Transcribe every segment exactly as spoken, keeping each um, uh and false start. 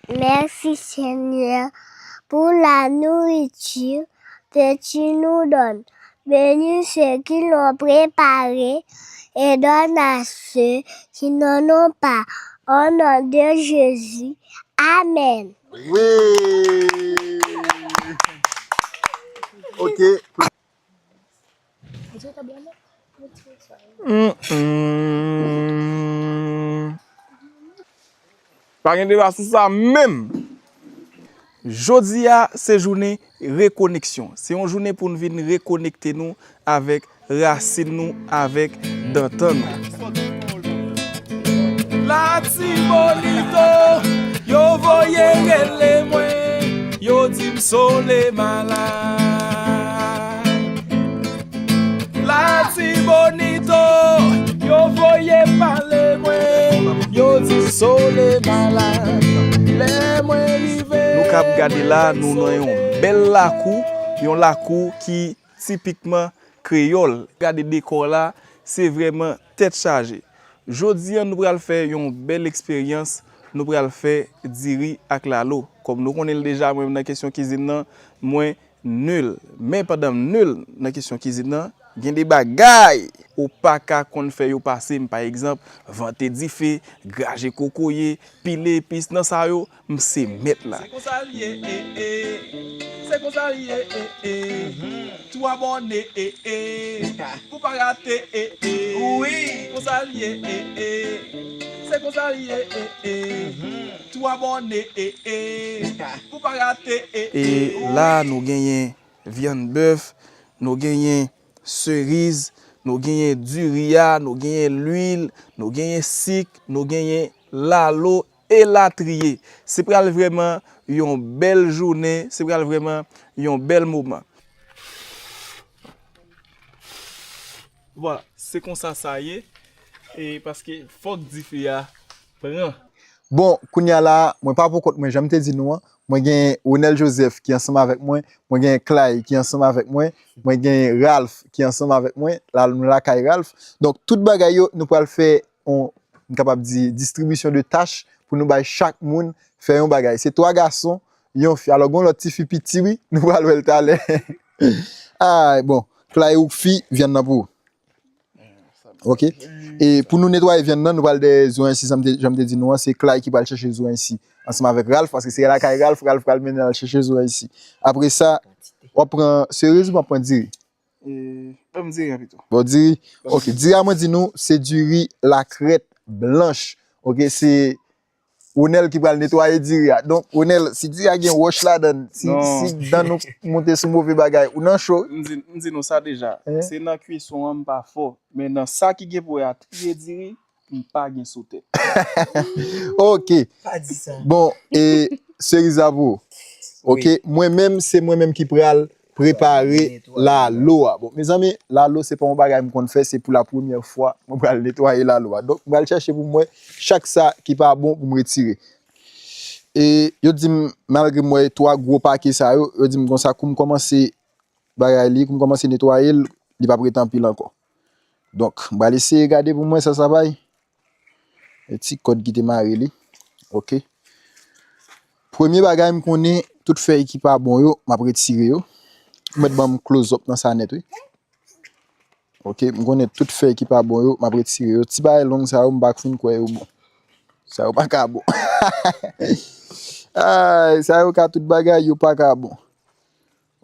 Merci Seigneur pour la nourriture que tu nous donnes. Bénis ce qu'ils ont préparé et donne à ceux qui n'en ont pas. Au nom de Jésus. Amen. Wi. Ok. Mm, mm. Pa gen deba sou sa menm. Jodi a se jounen rekoneksyon. Se yon jounen pou n vin rekonekte nou avèk rasin nou, avèk dantan nou. Latibonito, yo voye rele mwen, yo di m Sole malad. Latibonito, yo voye pale mwen, yo di Sole malad. Lè mwen rive. Nou kab gade la, nou nan yon bèl lakou, yon lakou ki tipikman kreyòl. Gade dekò la, se vrèman tèt chaje. Jodi a, nou pral fè yon bèl eksperyans, nou pral fè diri ak lalo. Kòm nou konnen l deja, mwen menm nan kesyon kizin nan, mwen nil. Men pandan m nil nan kesyon kizin nan, gen de bagay ou pa ka konn fè yo pase m. Pa egzanp, vante dife, graje kokoye, pile epis, nan sa yo, m se mèt la. Se konsa l ye, e, e. Se konsa l ye, e, e. Tou abòne, e, e. Pou pa rate, e, e. Wi. Konsa l ye, e, e. Se konsa l ye, e, e. Tou abòne, e, e. Pou pa rate, e, e. E la, nou genyen vyann bèf, nou genyen seriz, nou genyen diri a, nou genyen lwil, nou genyen sik, nou genyen lalo, elatriye. Se pral vrèman yon bèl jounen, se pral vrèman yon bèl moman. Vwala, se konsa sa ye. E paske fòk dife a pran. Bon, kounye a la, mwen pa pou kont mwen, jan m te di nou an, mwen gen Ronel Joseph ki ansanm avèk mwen, mwen gen Clay ki ansanm avèk mwen, mwen gen Ralph ki ansanm avèk mwen, la nou lakay Ralph. Donk, tout bagay yo, nou pral fè yon, m kapab di, distribisyon de tach pou nou bay chak moun fè yon bagay. Se twa gason, yon fi. Alò, gen yon lòt ti fi piti, wi, nou pral wè l talè. Ay, bon, Clay ou fi, vyann nan pou ou. Ok. E pou nou netwaye vyann nan, nou pral dèyè zo ensi, jan m te, jan m te di nou an, se Clay ki pral chèche zo ensi ansanm avèk Ralph, paske se lakay Ralph, Ralph pral mennen al chèche zo ensi. Apre sa, w ap pran seriz ou w ap pran diri? E, ban m diri an pito. Bon, diri. Ok, diri a mwen di nou, se diri lakrèt blanch. Ok, se Ronel ki pral netwaye diri a. Donk, Ronel, si diri a gen wòch ladan l, si, si dan nou moute sou move bagay, ou nan cho. M di, m di nou sa deja. Se nan kwison an m pa fò. Men nan sa ki gen pou wè a triye diri, m pa gen sou tèt. Ok. Pa di sa. Bon, e seriz la pou ou. Ok, mwen menm, se mwen menm ki pral prepare lalo a. Bon, mezanmi, lalo se pa yon bagay m konn fè, se pou la premyè fwa mwen pral netwaye lalo a. Donk, m pral chèche pou m wè chak sa ki pa bon pou m retire. E yo di m, malgre m wè twa gwo pake sa yo, yo di m konsa, kou m kòmanse bagay li, kou m kòmanse netwaye l, li p ap ret anpil ankò. Donk, m pral eseye gade pou m wè sa sa bay. E ti kòd ki te mare li. Ok. Premye bagay, m konnen tout fèy ki pa bon yo, m ap retire yo. Ou mèt ban m close up nan sa nèt, wi. Ok, m konnen tout fèy ki pa bon yo, m ap retire yo. Ti bagay long sa yo, m pa fin kwè yo bon. Sa yo pa ka bon. Ay, sa yo ka tout bagay, yo pa ka bon.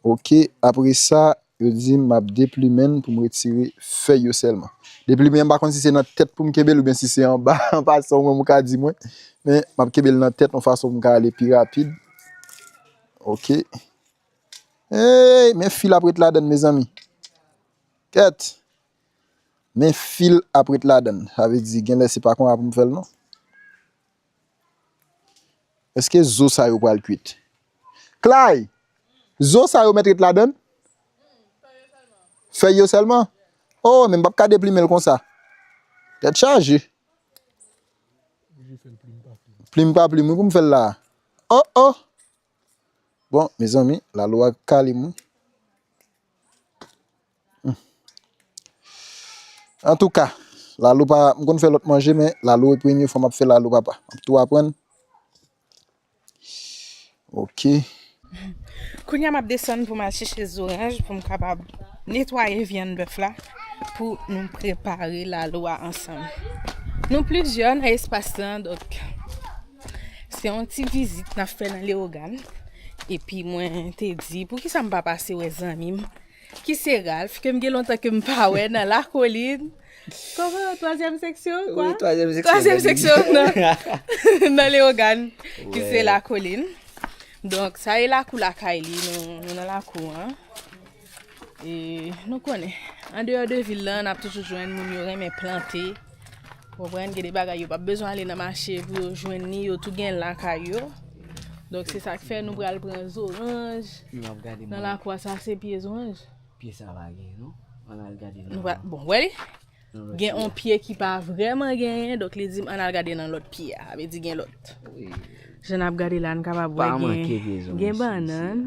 Ok, apre sa, yo di m m ap deplimen l pou m retire fèy yo sèlman. Deplimen, m pa konn si se nan tèt pou m kenbe l oubyen si se anba, an pasan ou menm ou ka di mwen. Men, m ap kenbe l nan tèt yon fason pou m ka ale pi rapid. Ok. Ey, men fil ap ret ladan l, mezanmi. Kèt. Men fil ap ret ladan l. Sa vle di, genlè se pa konsa pou m fè l, non. Èske zo sa yo pral kwit? Clay! Zo sa yo mèt ret ladan l? Fèy yo sèlman? Oh, men m p ap ka deplimen l konsa. Tèt chaje. Plim pa plim, wi, pou m fè l la. Oh, oh! Bon, mezanmi, lalo a kale m, wi. Antouka, lalo pa, m konn fè lòt manje, men lalo e premye fwa m ap fè lalo, papa. M ap tou aprann. Ok. Kounye a m ap desann pou m al chèche zoranj pou m kapab netwaye vyann bèf la pou nou prepare lalo a ansanm. Nou plizyè nan espas lan, donk se yon ti vizit n ap fè nan Leyogàn. Epi mwen te di, poukisa m pa pase wè zanmi m ki se Ralph, ke m gen lontan ke m pa wè nan Lakolin. Kòman, twazyèm seksyon, kwa? Wi, twazyèm seksyon, twazyèm seksyon nan, nan Leyogàn, ki se Lakolin. Donk, sa e lakou lakay li, nou, nou nan lakou an. E nou konnen, andeyò de vil lan, n ap toujou jwenn moun yo renmen plante. Ou konprann, gen de bagay yo p ap bezwen ale nan mache pou yo jwenn li, yo tou gen lakay yo. Donk, se sa k fè nou pral pran zoranj. Nan lakou a, sa se pye zoranj. Pye sa pa gen, non? Ann al gade nan. Bon, wè li? Gen yon pye ki pa vrèman genyen, donk li di m ann al gade nan lòt pye a. Sa vle di gen lòt. Jan n ap gade la, n kapab wè gen, gen bannann.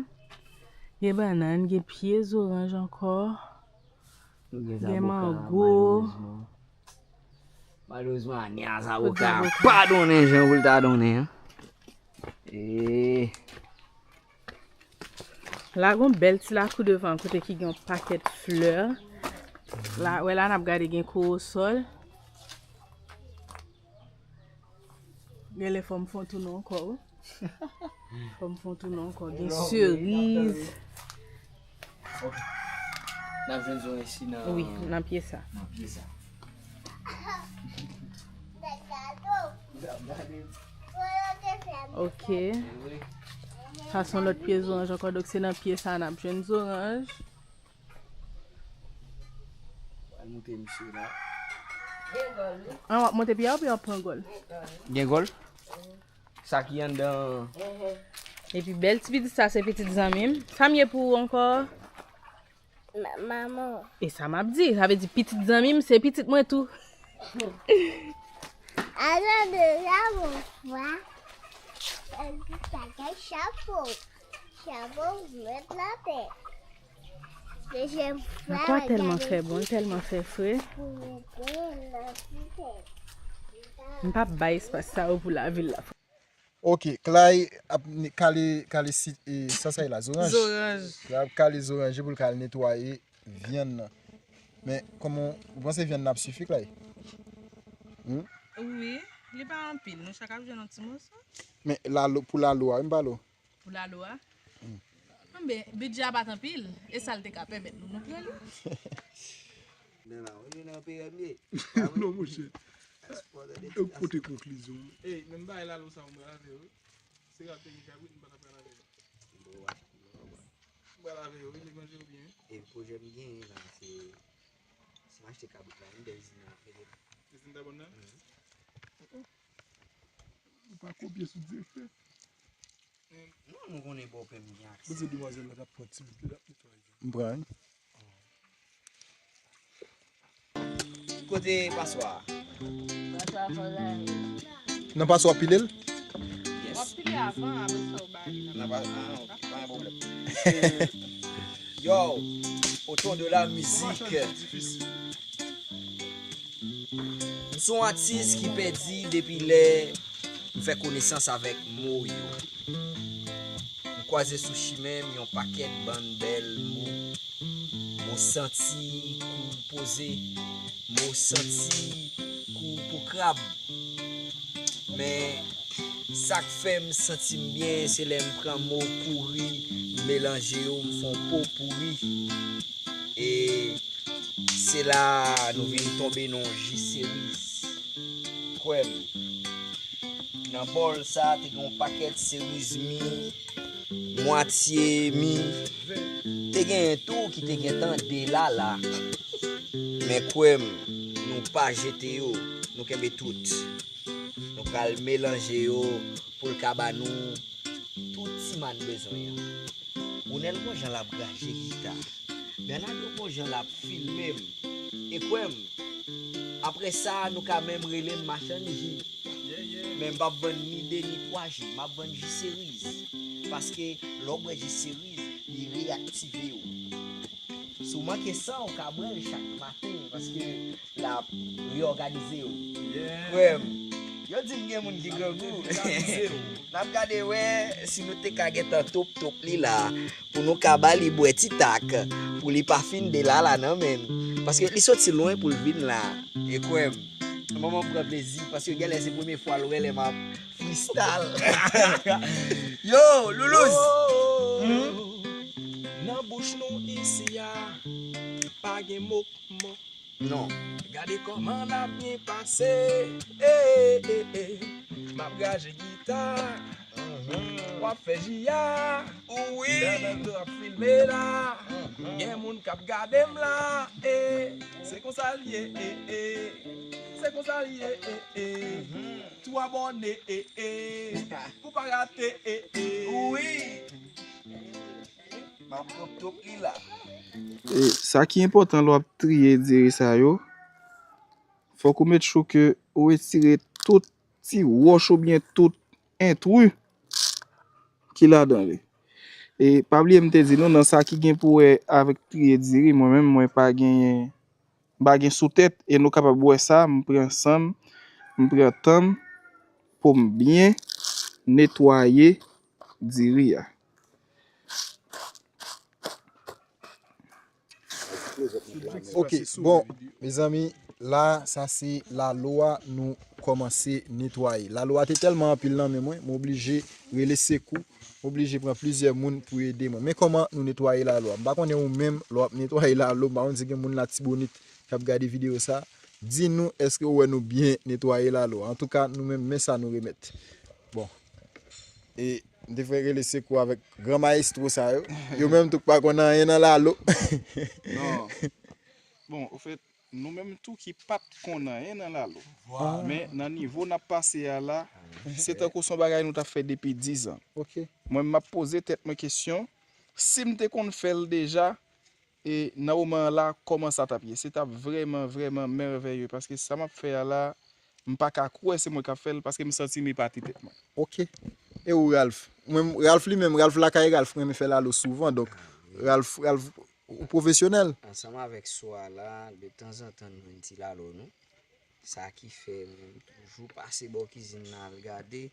Gen bannann, gen pye zoranj ankò. Gen mango. Malerezman, anya zaboka pa donnen jan pou l ta donnen an. E. La gon bèl ti lakou devan kote ki gen yon pakèt flè. La, wè la n ap gade gen kowosòl. Genlè fò m fè yon tou non ankò, wi. Fò m fè yon tou non ankò. Gen seriz. Ok. N ap jwenn zon isi nan. Wi, nan pye sa. Nan pye sa. Ok. Sa se yon lòt pye zoranj ankò, donk se nan pye sa a n ap jwenn zoranj. Al moute misye la. An, w ap monte pye a oubyen w ap pran gòl? Gen gòl? Sa ki anndan. Epi bèl ti pitit sa, se pitit zanmi m. Sa m ye pou ou ankò? Manman. E sa m ap di, sa vle di pitit zanmi m, se pitit mwen tou. Alò deja, mon frè, sa gen chapo. Chapo, mèt la tè. Dezyèm frè, lakwa tèlman fè bon, tèlman fè fre. M p ap bay espas sa yo pou lavil la. Ok, Clay ap kale, kale si, e, sa sa ye la, zoranj. Zoranj. Clay ap kale zoranj pou l ka al netwaye vyann nan. Men, kòman, ou panse vyann nan ap sifi, Clay? Hmm? Wi, li pa anpil. Nou chak ap jwenn yon ti moso. Men, lalo, pou lalo a, wi, m pale w. Pou lalo a? Hmm. Anben, bidjè a pa t anpil. E sa l te ka pèmèt nou, nou pran li. Nan la, ou nan P M ye. Non, monchè. Ou pote konklizyon. Ey, menm bagay lalo sa, mwen lave yo. Se rad te gen kabrit, m pa t ap pral lave yo. Bon, w ap, bon, bon. M pral lave yo, wi, li manje yo byen. E pwojè m genyen la, se, si m achte kabrit la, m dèy izin nan, mete. Izin ta bon nan? Mhm. Ou pa kopye sou direktè. Non, nou konnen bòpè m gen aksè. Poze demwazèl la t ap pran ti bout, l ap netwaye. M pran, wi. Kote paswa a? Paswa a fò la. Nan paswa pile l? Yes. W ap pile avan, apre sa w ba li nan. Nan pa, ah, ok, pa gen pwoblèm. Yo, autour de la musique. M se yon atis ki pèdi depi lè m fè konesans avèk mo yo. M kwaze sou chimen m yon pakèt bann bèl mo. Mo santi kou poze. Mo santi kou pou krab. Men, sa k fè m santi m byen, se lè m pran mo kouri, m melanje yo, m fè yon popouri. E se la nou vin tonbe nan yon ji seriz. Kwè m, nan bòl sa a te gen yon pakèt seriz mi, mwatye mi. Te genyen tou ki te gentan delala. Men kwè m, nou pa jete yo, nou kenbe tout. Nou pral melanje yo pou l ka ba nou tout ti ma n bezwen an. Ronel gon jan l ap raje gita. Bernardo gon jan l ap filme m. E kwè m, apre sa, nou ka menm rele m machann ji. Men m p ap vann ni de ni twa ji, m ap vann ji seriz. Paske lè w bwè ji seriz, li reyaktive w. Si w manke san, w ka bwè l chak maten, paske l ap reyòganize w. Kwè m, Yo di m gen moun ki grangou. N ap gade wè si nou te ka gentan top top li la, pou nou ka ba li bwè ti tak, pou li pa fin delala nan men n. Paske li soti lwen pou l vin la. E kwè m, manman m pran plezi, paske genlè se premye fwa l wè lè m ap freestyle. Yo, Loulouz! Hmm? Nan bouch nou isi a, pa gen mok mok. Non. Gade kòman n ap byen pase. Eh, eh, eh. M ap raje gita. W ap fè jiya. Wi. Nan nan tou ap filme la. Gen moun k ap gade m la. Eh. Se konsa l ye. Eh, eh. Se konsa l ye. Eh, eh. Tou abòne. Eh, eh. Pou pa rate. Eh, eh. Wi. M ap top top li la. E, sa ki enpòtan lè w ap triye diri sa yo, fòk ou make sure ke ou retire tout ti wòch oubyen tout entri ki ladan li. E pa bliye m te di nou, nan sa ki gen pou wè avèk triye diri, mwen menm, mwen pa genyen, m pa gen sou tèt, e nou kapab wè sa, m pran san m, m pran tan m pou m byen netwaye diri a. Ok, bon, mezanmi, la, sa se lalo a, nou kòmanse netwaye. Lalo a te tèlman anpil nan men mwen, m oblije rele sekou, m oblije pran plizyè moun pou ede mwen. Men kòman nou netwaye lalo a? M pa konnen ou menm, lè w ap netwaye lalo, m pa konn si gen moun Latibonit k ap gade videyo sa. Di nou, èske ou wè nou byen netwaye lalo a? Antouka, nou menm, men sa nou remèt. Bon. E m te fè rele sekou avèk gran mayestwo sa yo. Yo menm tou k pa konn anyen nan lalo. Non. Bon, ofèt, nou menm tou ki pa t konn anyen nan lalo. Vwala. Men nan nivo n ap pase a la, se tankou se yon bagay nou t ap fè depi dizan. Ok. Mwen, m ap poze tèt mwen kesyon, si m te konn fè l deja, e nan moman an la, kòman sa t ap ye? Se t ap vrèman, vrèman mèvèye, paske sa m ap fè a la, m pa ka kwè se mwen k ap fè l, paske m santi m epate tèt mwen. Ok. E ou, Ralph? Mwen, Ralph li menm, Ralph lakay Ralph, mwen renmen fè lalo souvan, donk, Ralph, Ralph, ou pwofesyonèl? Ansanm avèk Swa la, de tanzantan nou jwenn ti lalo nou. Sa ki fè mwen toujou pase bò kizin nan al gade.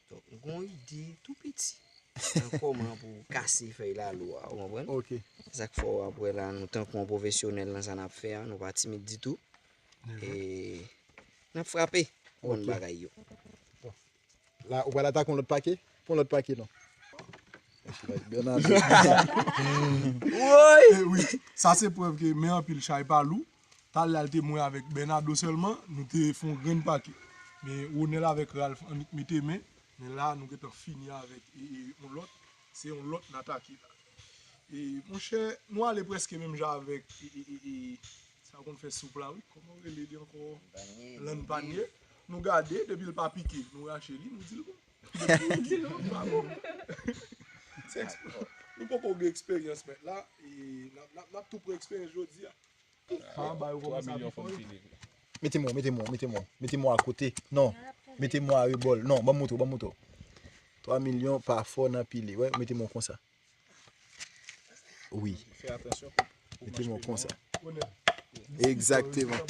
Donk, m gon ide tou piti nan kòman pou kase fèy lalo a, ou konprann? Ok. Se sa k fè w ap wè la, nou tankou yon pwofesyonèl nan sa n ap fè a, nou pa timid ditou. Mhm. E n ap frape pou bon bagay yo. Bon. La, ou pral atake yon lòt pake? Pou yon lòt pake, non. Bernardo. Woy! E wi, sa se prèv ke men anpil chay pa lou. Talè a l te mwen avèk Bernardo sèlman, nou te fè yon grenn pake. Men Ronel avèk Ralph annik mete men, men la nou gentan fini avèk e, e, yon lòt. Se yon lòt n atake la. E, monchè, nou ale prèske menm jan avèk e, e, e, e, sa yo konn fè soup la, wi. Kòman yo rele li ankò? Panye. Lann panye. Nou gade, depi l pa pike, nou rache li, nou di l bon. Depi nou di l bon, li pa bon. Se eksp-, nou poko gen eksperyans, mèt la, e n ap, n ap, n ap tou pran eksperyans jodi a. Pa anba yo kòmanse ap pile. Mete mwen, mete mwen, mete mwen, mete mwen akote. Non, mete mwen arebò l. Non, ban m montre w, ban m montre w. Twa milyon pa fò nan pile. Wè, mete mwen konsa. Wi. Fè atansyon pou, pou mete mwen konsa. Egzakteman.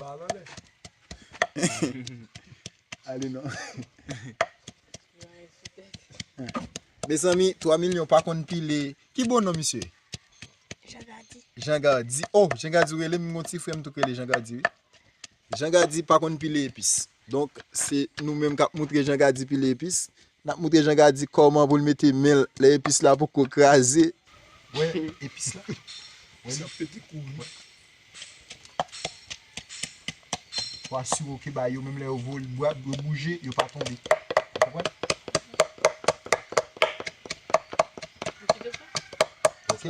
Ale non. Mezanmi, twa milyon pa konn pile. Ki bon non misye? Jean Gardy. Jean Gardy. Oh, Jean Gardy ou rele m, gon ti frè m tou k rele Jean Gardy, wi. Jean Gardy pa konn pile epis. Donk, se nou menm k ap moutre Jean Gardy pile epis. N ap moutre Jean Gardy kòman pou l mete men l lè epis la poko kraze. Wè epis la. Wè li ap pete kouri. Fò asire w ke ba yo menm lè yo voye bwa, yo bouje, yo pa tonbe. Ou konprann? Ok.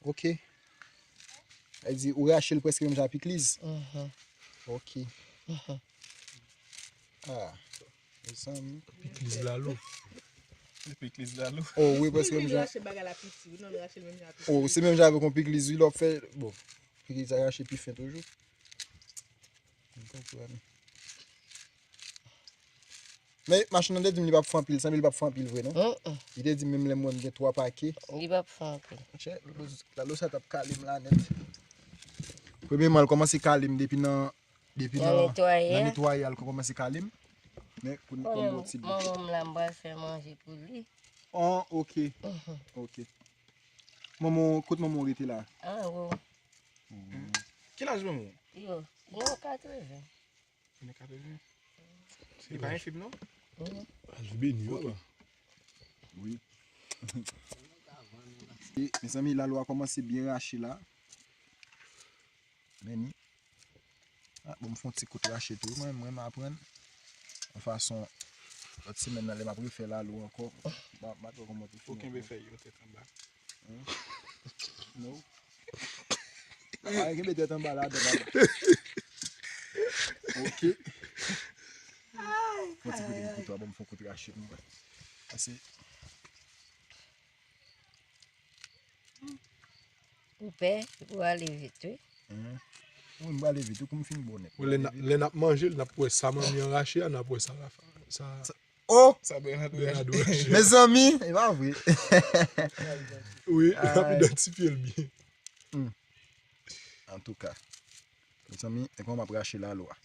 Ok. Sa vle di ou rache l prèske menm jan ak pikliz? Mhm. Ok. Mhm. Ah. Mezanmi. Pikliz lalo. Pikliz lalo. Oh, wi, prèske menm jan. Rache bagay la piti, wi, non, rache l menm jan ak pikliz. Oh, se menm jan avèk yon pikliz, wi, lè w ap fè, bon, pikliz la rache pi fen toujou. M konprann. Men machann nan te di m li p ap fè anpil, sanble li p ap fè anpil vre, non? Mm, mm. Li te di m menm lè m wè m gen twa pake. Li p ap fè anpil. Monchè, lalo, lalo sa t ap kale m la nèt. Premyèman, l kòmanse kale m depi nan, depi nan, nan netwaye a, l kòmanse kale m. Men, pou n, pou n ba w ti dlo. Manman m la, m pral fè manje pou li. Ah, ok. Ok. Manman, kot manman w rete la? Anwo. Ki laj manman w? Yo, gen katreven. Ane katreven. Li pa enfim, non? Laj beni, wi. Wi. E, mezanmi, lalo a kòmanse byen rache la. Men ni. Ah, bon, m fè yon ti kout rache tou. Mwen, mwen, m aprann. Yon fason, lòt semèn nan, lè m ap refè lalo ankò, m a, m a twò kòman pou fini. Ou kenbe fèy yo tèt anba. Hmm? No. Ay, kenbe tèt anba la, dèk anba. Ok. Fè yon ti kote kouto a, bon, m fè yon kote rache pou mwen. Ase. Ou pè, ou ale vit, wi. Mhm. Wi, m prale vit, wi, kou m fin bon nèt. Lè n ap manje l, n ap wè sa manmi an rache a, n ap wè sa Rafa. Sa, oh! Sa Bernardo rache. Mezanmi, e pa vre. Wi, n ap idantifye l byen. Hmm. Antouka, mezanmi, e kòman m ap rache lalo a.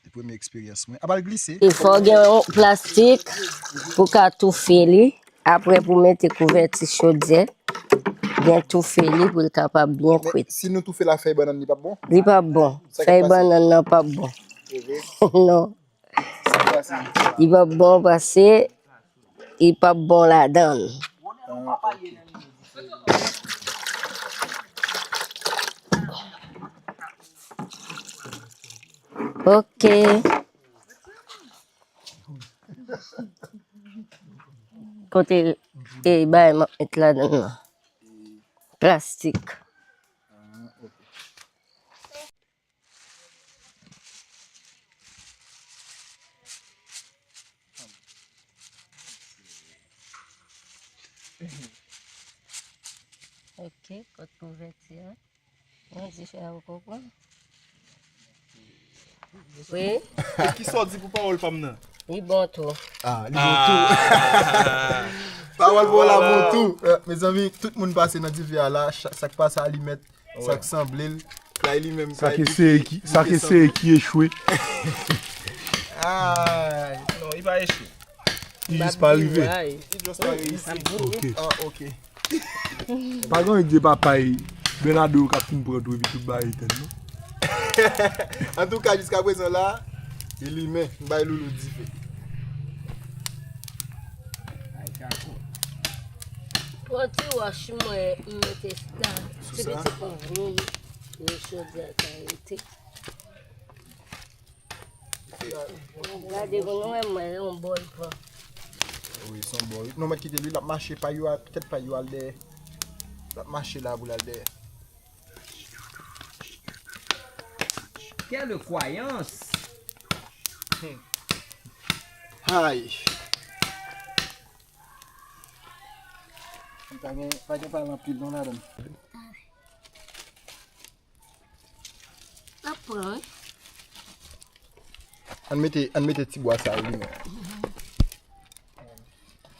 Se premye eksperyans mwen. Apa l glise? E fò w gen yon plastik pou w ka toufe li. Apre pou w mete kouvèti chodyè, byen toufe li pou l kapab byen kwit. Si nou toufe l ak fèy bannann, li p ap bon? Li p ap bon. Fèy bannann nan p ap bon. Non. Li p ap bon paske li p ap bon ladan l. Ok. Kote, e, bagay m ap met ladan l lan? Plastik. Ok, kot kouvèti a. Mwen di fè a, ou konprann? Wi. E kisa w di pou pawòl pa m nan? Li bon tou. Ah, li bon tou. Pawòl pa w la bon tou. Eh, mezanmi, tout moun pase nan dife a la, sa k pase alimèt, sa k sanble l. Sa k eseye ki, sa k eseye ki echwe. Ay. Non, li pa echwe. Li jis pa rive. Li jis pa reyisi. Ok. Ah, ok. Pa gen anyen de papay Bernardo yo k ap fin pran tou epi tout bagay etenn non. Antouka, jiska prezan la, e limen, m bay Loulou dife. Pran ti wòch mwen, m mete la. Ti piti pou vre, yo chodyè ka rete. Gade pou nou wè mwen, yon bò l pran. Wi, se yon bò. Non, mèt kite l, wi, l ap mache, pay yo a, tèt pay yo al dèyè. L ap mache la pou l al dèyè. Quelle croyance! Hay! Pa gen, pa gen pale anpil non ladan. L ap pran, wi. Ann mete, ann mete ti bwa sa yo limen.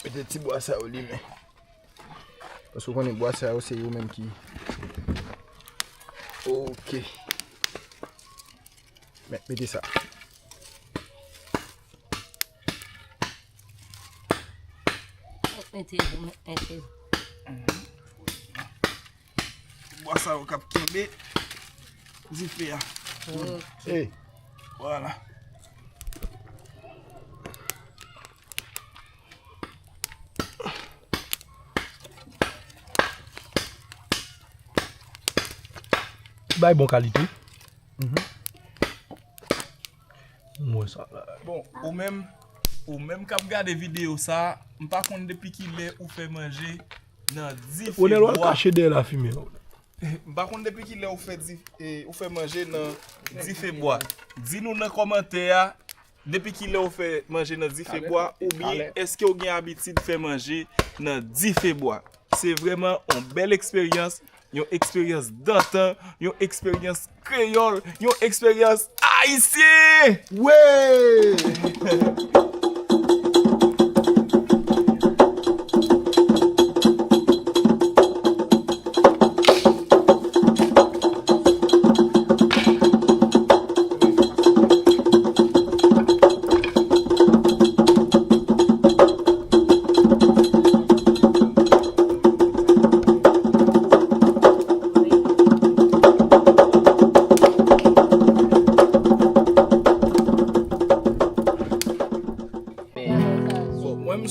Mete ti bwa sa yo limen. Paske w konnen bwa sa yo se yo menm ki. Ok. Met, mete sa. Mete, mete. Bwa sa yo k ap kenbe dife a. Ok. Vwala. Bay bon kalite. Mhm. M wè sa la. Bon, ou menm, ou menm k ap gade videyo sa, m pa konn depi kilè ou fè manje nan dife bwa. Ronel, w al kache dèyè lafimen. M pa konn depi kilè ou fè di-, e, ou fè manje nan dife bwa. Di nou nan kòmantè a, depi kilè ou fè manje nan dife bwa, oubyen èske ou gen abitid fè manje nan dife bwa? Se vrèman yon bèl eksperyans, yon eksperyans dantan, yon eksperyans kreyòl, yon eksperyans ayisyen! Wi!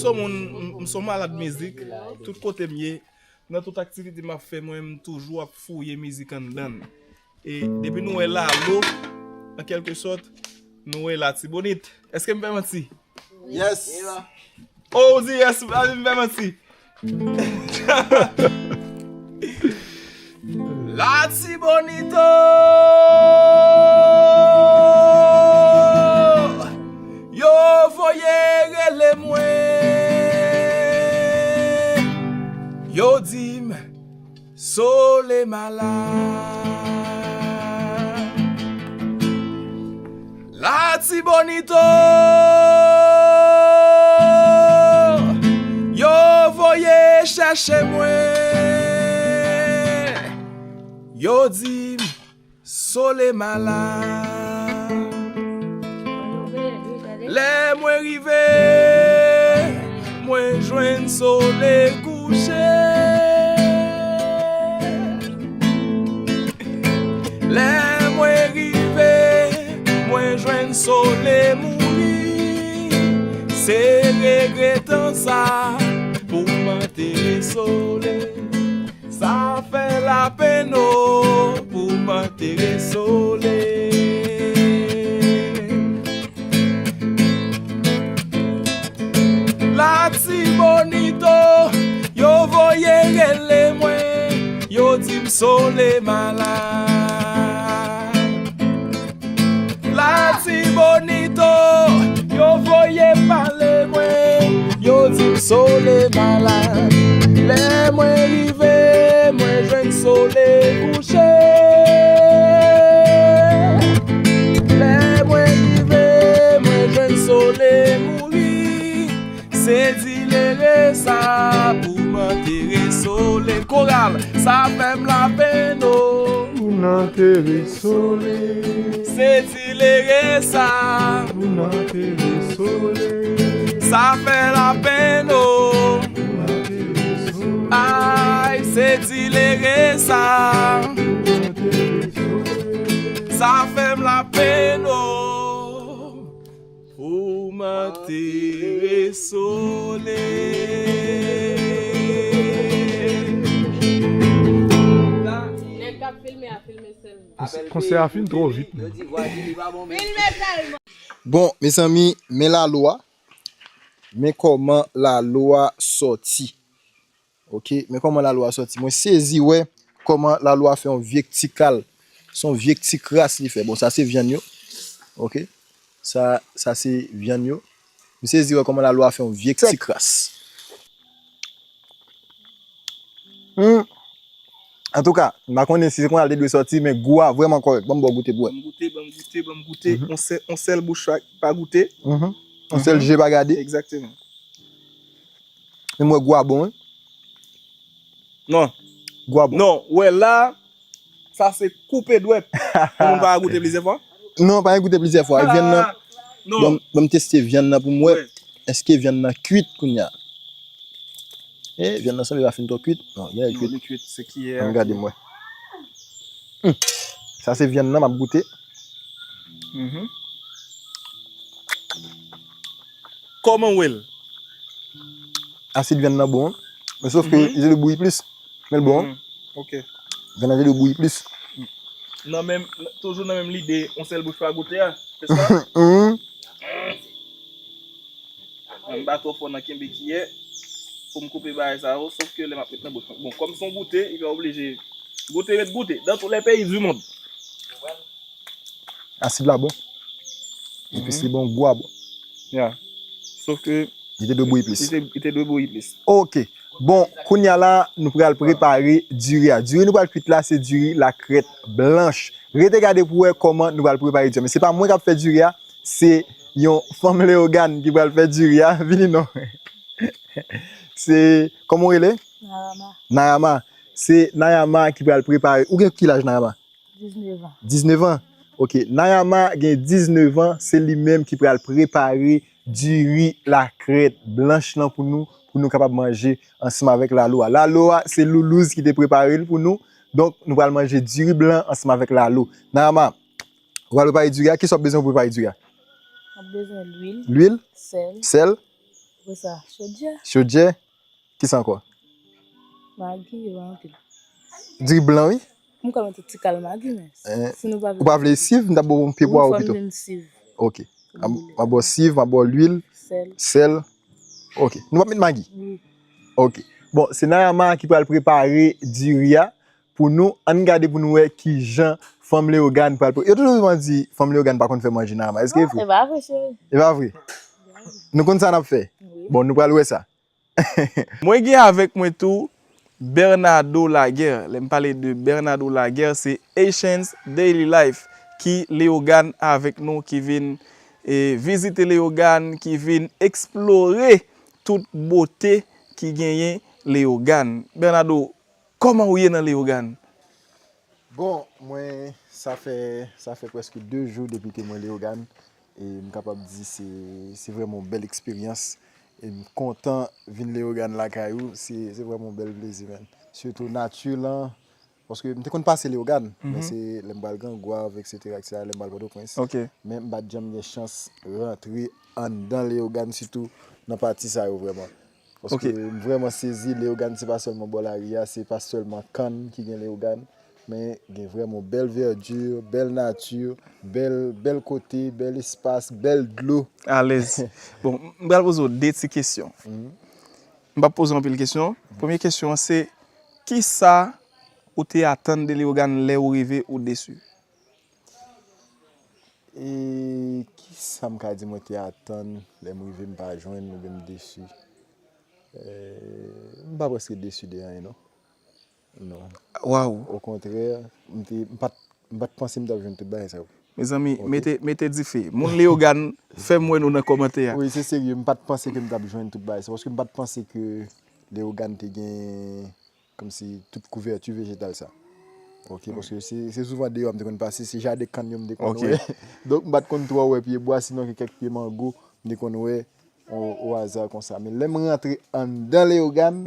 Tout moun, m, m se yon malad mizik. Tout kote m ye, nan tout aktivite m ap fè, mwen, m toujou ap fouye mizik anndan l. E depi nou wè Lalo, an kèlke sòt, nou wè Latibonit. Èske m fè manti? Yes. Oh, ou di yes, pa di m fè manti. Latibonito, yo voye rele mwen, yo di m Sole malad. Latibonito, yo voye chèche mwen, yo di m Sole malad. Lè mwen rive, mwen jwenn Sole kouche. Lè mwen rive, mwen jwenn Sole mouri. Se regretan sa pou m antere Sole. Sa fè lapenn o pou m antere Sole. Latibonito, yo voye rele mwen, yo di m Sole malad. Latibonito, yo voye pale mwen, yo di m Sole malad. Lè mwen rive, mwen jwenn Sole kouche. Lè mwen rive, mwen jwenn Sole mouri. Se dilere sa pou m antere Sole. Koral, sa fè m lapenn o. Pou n antere Sole. Se dilere sa. Pou n antere Sole. Sa fè lapenn o. Pou n antere Sole. Ay, se dilere sa. Pou n antere Sole. Sa fè m lapenn o. Pou m antere Sole. Nèg k ap filme a filme sèlman. Konsè a fin twò vit menm. Filme sèlman. Bon, mezanmi, men Lalo a. Men kòman Lalo a sòti. Ok, men kòman Lalo a sòti. Mwen sezi wè kòman Lalo a fè yon vye ti kal. Se yon vye ti kras li fè. Bon, sa se vyann yo. Ok. Sa, sa se vyann yo. M sezi wè kòman Lalo a fè yon vye ti kras. Hmm. Antouka, m pa konnen si se konsa l te dwe sòti, men gou a vrèman kòrèk. Ban m ba w goute pou wè. Ban m goute, ban m goute, ban m goute. On sèl, on sèl bouch pa, pa goute. Mhm. On sèl je pa gade. Egzakteman. Men m wè gou a bon, wi. Non. Gou a bon. Non, wè la, sa se koupe dwèt. Pou moun pa goute plizyè fwa? Non, pa gen goute plizyè fwa. Vyann nan, Non. Ban m- ban m teste vyann nan pou m wè èske vyann nan kwit kounye a. E, vyann nan sanble pa fin twò kwit. Non, vyann nan Non, kwit. Li kwit, se kiyè. Ann gade m wè. Hmm. Sa se vyann nan m ap goute. Mhm. Kòman w wè l? Asid vyann nan bon. Men sof ke Mhm. li te dwe bouyi plis. Men l bon. Mhm. Ok. Vyann nan te dwe bouyi plis. Nan menm, toujou nan menm lide, on sèl bouch pa goute a. Se sa? Mhm. Mwen m pa twò fò nan kenbe kiyè pou m koupe bagay sa yo, sof ke lè m ap met nan bouch mwen. Bon, kòm se yon goute, li pa oblije goute, met goute. Dans tous les pays du monde. Asid la bon. Epis li bon, gou a bon. Ya. Sof ke Li te dwe bouyi plis. Li te, li te dwe bouyi plis. Ok. Bon, kounye a la, nou pral prepare diri a. Diri nou pral kwit la, se diri lakrèt blanch. Rete gade pou wè kòman nou pral prepare diri a. Men se pa mwen k ap fè diri a, se yon fanm Leyogàn ki pral fè diri a. Vini non. Se, kòman w rele? Nayama, Nayama. Se Nayama ki pral prepare. Ou gen ki laj, Nayama? diznèf an. Diznèf an. Ok. Nayama gen diznèf an. Se li menm ki pral prepare diri lakrèt blanch lan pou nou, pou nou kapab manje ansanm avèk lalo a. Lalo a, se Loulouz ki te prepare l pou nou. Donk, nou pral manje diri blan ansanm avèk lalo. Nayama, ou pral prepare diri a. Kisa w ap bezwen pou prepare diri a? M ap bezwen lwil, Lwil, sèl, sèl, Apre sa, chodyè. Chodyè? Kisa ankò? Magi yo anpil. Diri blan, wi. M ka mete ti kal magi, men Eh, si nou pa ou vle pa vle siv, m ta ba w pye pwa ou pito. Mwen fè m siv. Ok. M a ba w siv, m a ba w lwil, sèl. Sèl. Ok. Nou pa met magi? Wi. Ok. Bon, se Nayama ki pral prepare diri a pou nou. Ann gade pou nou wè kijan fanm Leyogàn pral pre-, yo toujou di fanm Leyogàn pa konn fè manje, Nayama. Èske e vre? E pa vre, cheri. E pa vre? Nou konn sa n ap fè. Wi. Bon, nou pral wè sa. Mwen gen avèk mwen tou Bernardo Laguerre. Lè m pale de Bernardo Laguerre, se Haitians Daily Life ki Leyogàn avèk nou, ki vin, e, vizite Leyogàn, ki vin eksplore tout bote ki genyen Leyogàn. Bernardo, kòman ou ye nan Leyogàn? Bon, mwen, sa fè, sa fè prèske de jou depi ke mwen Leyogàn. E m kapab di se, se vrèman yon bèl eksperyans. E m kontan vin Leyogàn lakay ou. Se, se vrèman yon bèl plezi, man. Sitou nati lan. Paske m te konn pase Leyogàn, men se lè m pral Grangwav, etsetera, etsetera, lè m pral Pòtoprens. Ok. Men m pa t janm gen chans rantre anndan Leyogàn, sitou nan pati sa yo vrèman. Paske Ok. M vrèman sezi, Leyogàn se pa sèlman bò lari a, se pa sèlman kann ki gen Leyogàn, men gen vrèman bèl vèdi, bèl nati, bèl, bèl kote, bèl espas, bèl dlo. Alèz. Bon, m pral poze w de ti kesyon. M p ap poze w anpil kesyon. Premye kesyon an se, kisa ou te atann de Leyogàn lè ou rive ou desi? E kisa m ka di mwen te atann lè m rive m pa jwenn oubyen m desi? Eh, m pa prèske desi de anyen, non. Non. Waw. Okontrè, m te, m pa t, m pa t panse m t ap jwenn tout bagay sa yo. Mezanmi, Ok. mete, mete dife. Moun Leyogàn, fè m wè nou nan kòmantè a. Wi, se serye, m pa t panse ke m t ap jwenn tout bagay sa, paske m pa t panse ke Leyogàn te gen kòmsi tout kouvèti vejetal sa. Ok, paske se, se souvan deyò m te konn pase, se jaden kann yo m te konn Ok. wè. Donk, m pa t konn twò wè pye bwa, sinon ke kèk pye mango, m te konn wè o, o aza konsa. Men lè m rantre anndan Leyogàn,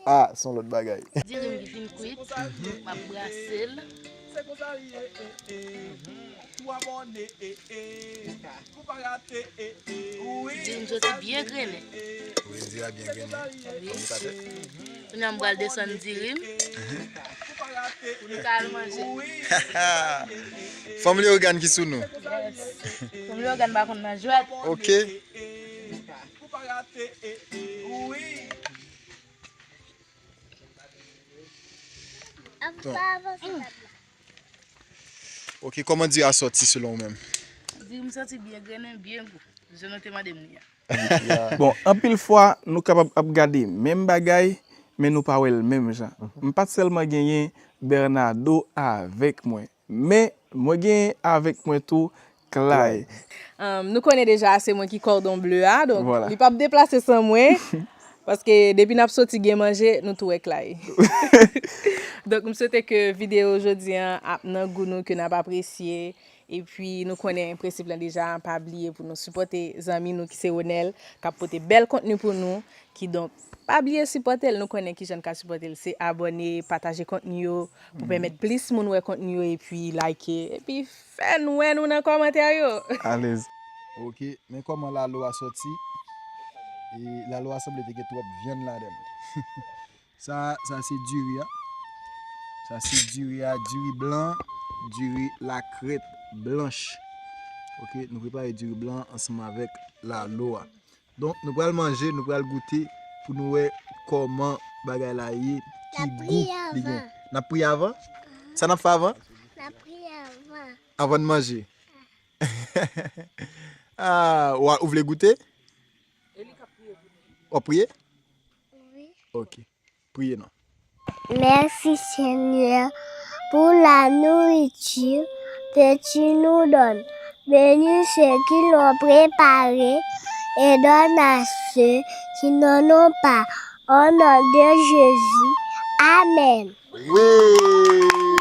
a, se yon lòt bagay. Diri m ki fin kwit, m ap brase l. Diri m soti byen grennen. Wi, diri a byen grennen. Wi. Kòm ou ka fè. Kounye a m pral desann diri m. Pou nou ka al manje. Fanm Leyogàn ki sou nou. Yes. Fanm Leyogàn pa konn nan jwèt. Ok. Bon. Ok, kòman diri a sòti selon ou menm? Diri m sòti byen grennen, byen gou. Jan nou te mande m li a. Bon, anpil fwa, nou kapab ap gade menm bagay, men nou pa wè l menm jan. M pa t sèlman genyen Bernardo avèk mwen, men mwen genyen avèk mwen tou Clay. Um, nou konnen deja se mwen ki kòdon ble a, donk Vwala. Li p ap deplase san mwen, paske depi n ap soti gen manje, nou tou wè Clay. Donk, m swete ke videyo jodi an ap nan gou nou, ke n ap apresye. Epi, nou konnen prensip lan deja, pa bliye pou nou sipòte zanmi nou ki se Ronel, k ap pote bèl kontni pou nou. Kidonk, pa bliye sipòte l. Nou konnen kijan n ka sipòte l. Se abòne, pataje kontni yo, pou pèmèt plis moun wè kontni yo, epi like, epi fè n wè nou nan kòmantè yo. Alèz. Ok, men kòman lalo a sòti? E lalo a sanble te gen twòp vyann ladan l. Sa, sa se diri a. Sa se diri a, diri blan, diri lakrèt blanch. Ok, nou prepare diri blan ansanm avèk lalo a. Donk, nou pral manje, nou pral goute pou nou wè kòman bagay la ye, ki gou li gen. N ap priye avan? Sa n ap fè avan? N ap priye avan. Avan n manje. Ah, w a, ou vle goute? W ap priye? Wi. Ok. Priye non. Merci Seigneur pour la nourriture que tu nous donnes. Bénis ce qu'ils ont préparé et donne à ceux qui n'en ont pas. Au nom de Jésus. Amen. Wi!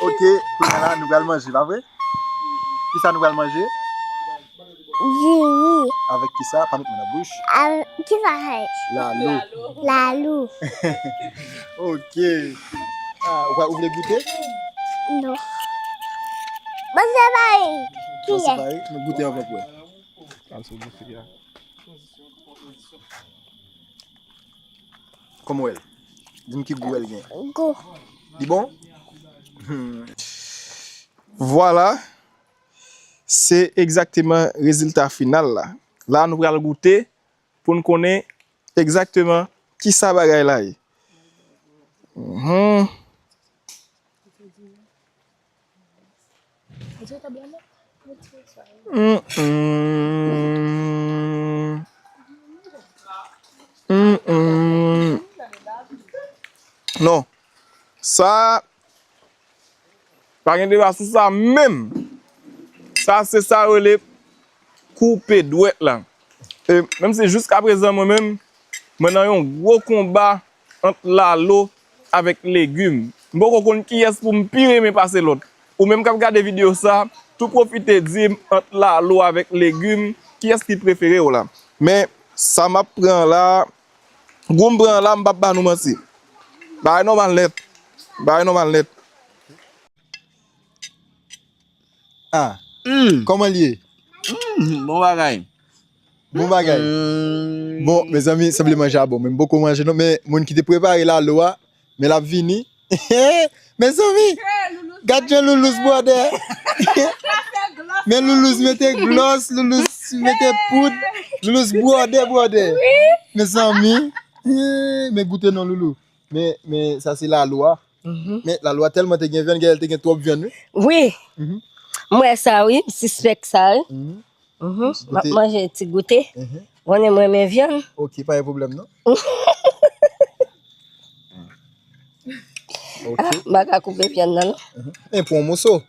Ok, kounye a la, nou pral manje, pa vre? Kisa nou pral manje? Diri. Avèk kisa? Pa met men nan bouch. Avèk, kisa sa ye? Lalo. Lalo. Ok. Ah, ou, ou vle goute? Non. Bon, se pa li. Bon, se pa li. Nou goute anvan pou wè. Al sou dife a. Kòman w wè l? Di m ki gou w wè l gen. Gou. Li bon? Hmm. Vwala. Se egzakteman rezilta final la. La, nou pral goute pou n konnen egzakteman kisa bagay la ye. Mhm. Mm, mm. Mm, mm. Non. Sa, pa gen deba sou sa menm. Sa, se sa yo rele koupe dwèt la. E menm si jiskaprezan, mwen menm, mwen nan yon gwo konba ant lalo avèk legim. M poko konn kiyès pou m pi renmen pase lòt. Ou menm k ap gade videyo sa, tou pwofite di m ant lalo avèk legim, kiyès ki prefere w la. Men, sa m ap pran la, gou m pran la, m p ap ba nou manti. Bagay nòmal nèt. Bagay nòmal nèt. Ah, kòman l ye? Mm, bon bagay. Bon bagay. Mm. Bon, mezanmi, sanble manje a bon, men m poko manje non, men moun ki te prepare lalo a, men l ap vini. Mezanmi, gad jan Loulous bwòdè. Men Loulous mete glòs, Loulous mete poud, Loulous bwòdè, bwòdè. Mezanmi, men goute non, Loulou. Men, men sa se lalo a. Mhm. Men lalo a tèlman te gen vyann, genlè te gen twòp vyann, wi. Wi. Mhm. M wè sa, wi. M sispèk sa, wi. Mhm. Mhm. M ap manje ti goute. Mhm. Konnen mwen renmen vyann. Ok, pa gen pwoblèm, non. Ok. Ah, m pa ka koupe vyann nan, non. Mhm. Men pran yon moso.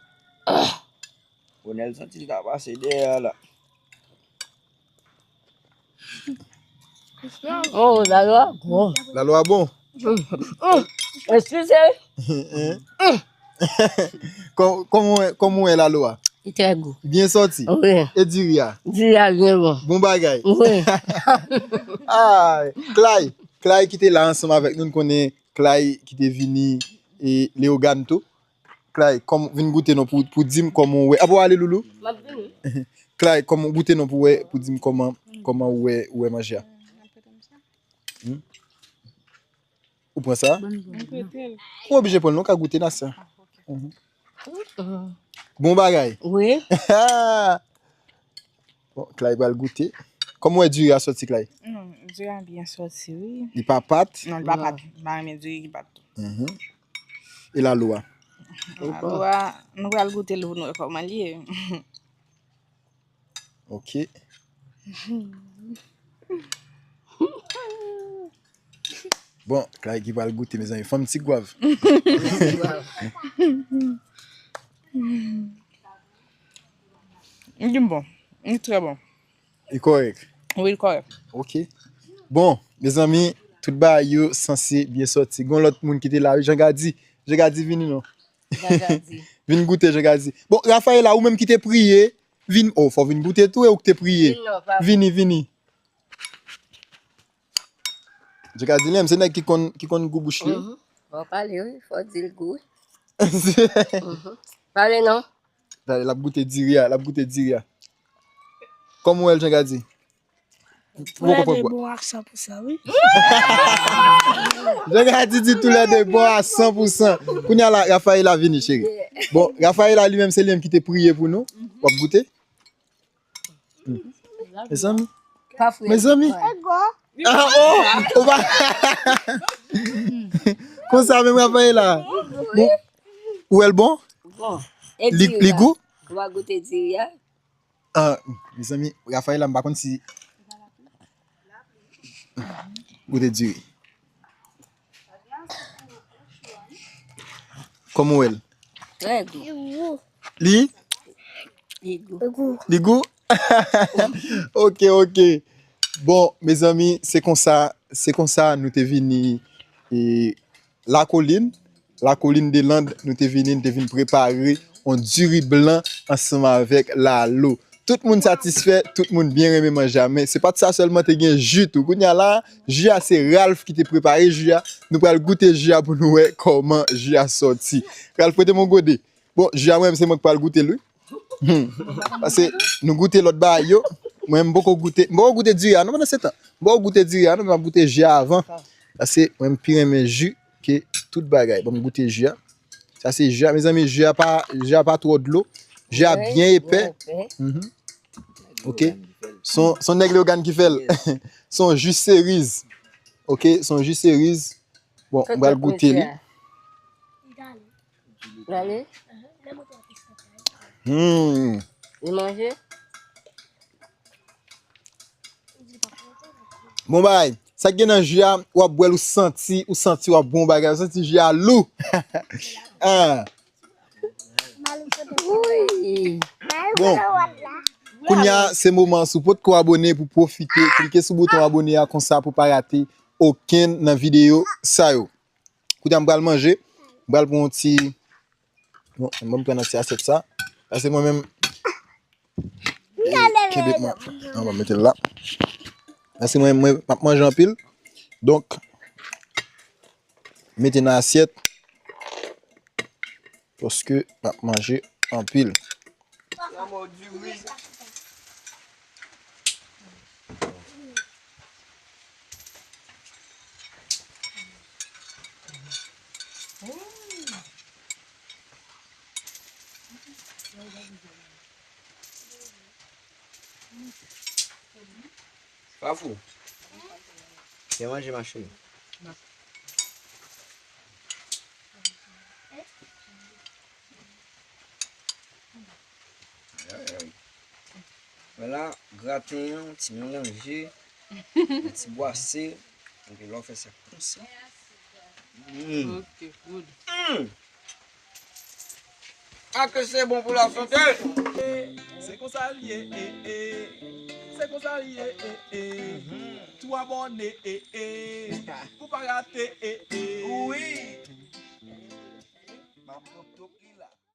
Ronel santi l ta pase dèyè a la. Oh, lalo a bon. Lalo a bon? Mm. Mm. Eskize. Hein? Kò-, kòman w wè, kòman w wè lalo a? Li trè gou. Byen sòti? Wi. E diri a? Diri a byen bon. Bon bagay. Wi. Ah, Clay, Clay ki te la ansanm avèk nou, n konnen Clay ki te vini e Leyogàn tou. Clay, kòm, vin goute non pou, pou di m kòman w wè. Apa w ale, Loulou? M ap vini. Clay, kòm, goute non pou wè, pou di m kòman, kòman w wè, w wè manje a. Hmm? Ou pran sa? Mwen prete l. Ou oblije pran l, non, w ka goute nan sa. Mhm. Mm. Bon bagay. Wi. Bon, Clay pral goute. Kòman w wè diri a sòti, Clay? Non, diri a byen sòti, wi. Li pa pat? Non, li pa pat. M pa renmen diri ki pat tou. Mhm. E lalo a? Lalo a, nou pral goute l pou nou wè kòman l ye. Ok. Bon, Clay ki pral goute, mezanmi. Fanm ti gwav. Li bon. Li trè bon. Li kòrèk? Wi, li kòrèk. Ok. Bon, mezanmi, tout bagay yo sanse byen sòti. Gon lòt moun ki te la, wi, Jean Gady. Jean Gady, vini non. Jean Gady. Vin goute, Jean Gady. Bon, Rafaela, ou menm ki te priye, vin, oh, fò w vin goute tou, e ou ki te priye. Vin non, pa vin. Vini, vini. Jean Gady li menm, se nèg ki konn, ki konn gou bouch li. Mhm. Bon, pale, wi, fò w di l gou, wi. Mhm. Pale non. L ap goute diri a, l ap goute diri a. Kòman w wè l, Jean Gady? Ou poko pran gwa. Bon a san pou san, wi. Jean Gady di toulède bon a san pou san. Kounye a la, Rafaela vini, cheri. Bon, Rafaela li menm, se li menm ki te priye pou nou. W ap goute? Mezanmi. Pa fre. Mezanmi. Ah, oh, ou pa. Konsa menm, Rafaela. Bon. Ou wè l bon? Bon. Li, li gou? Ou pa goute diri a? Ah, mezanmi, Rafaela, m pa konn si. Goute diri. Kòman w wè l? Trè gou. Li? Li gou. Li gou? Ok, ok. Bon, mezanmi, se konsa, se konsa nou te vini, e, Lakolin, Lakolin de Land, nou te vini, nou te vin prepare yon diri blan ansanm avèk lalo. Tout moun satisfè, tout moun byen renmen manje a, men se pa t sa sèlman, te gen ji tou. Kounye a la, ji a se Ralph ki te prepare ji a. Nou pral goute ji a pou nou wè kòman ji a sòti. Ralph, prete m yon gode. Bon, ji a mwen menm se mwen k pral goute l, wi. Hmm. Paske nou goute lòt bagay yo. Mwen, m poko goute, m poko goute diri a non, pandan se tan. M poko goute diri a non, men m ap goute ji a avan. Paske mwen, m pi renmen ji ke tout bagay. Bon, m goute ji a. Sa se ji a, mezanmi, ji a pa, ji a pa twò dlo. Ji a byen epè. Mhm. Ok. Son, son nèg Leogane ki fè l. Son ji seriz. Ok, son ji seriz. Bon, m pral goute li. Gade. Hmm. Li manje? Bon bagay. Sa k gen nan ji a, w ap bwè l, ou santi, ou santi w ap bwè yon bagay, ou santi ji a lou. Ah. Bon, kounye a, se moman, si w potko abone, pou pwofite, klike sou bouton abone a, konsa pou pa rate okenn nan videyo sa yo. Kounye a, m pral manje, m pral pran yon ti, bon, m pran nan ti asyèt sa. Paske mwen menm, e, kenbe mwen. An, m mete l la. Paske mwen, mwen, m ap manje anpil. Donk, mete nan asyèt. Paske m ap manje anpil. Kafou. Byen manje, ma chérie. Ay, ay. Vwala, graten an, ti melanje, yon ti bwase. Epi lè w fè sa konsa. Mm. Ok, good. Mm. Ah, ke se bon pou la sante! Se konsa l ye, e, e. Se konsa l ye, e, e. Tou abòne, e, e. Pou pa rate, e, e. Wi. M ap pran tou.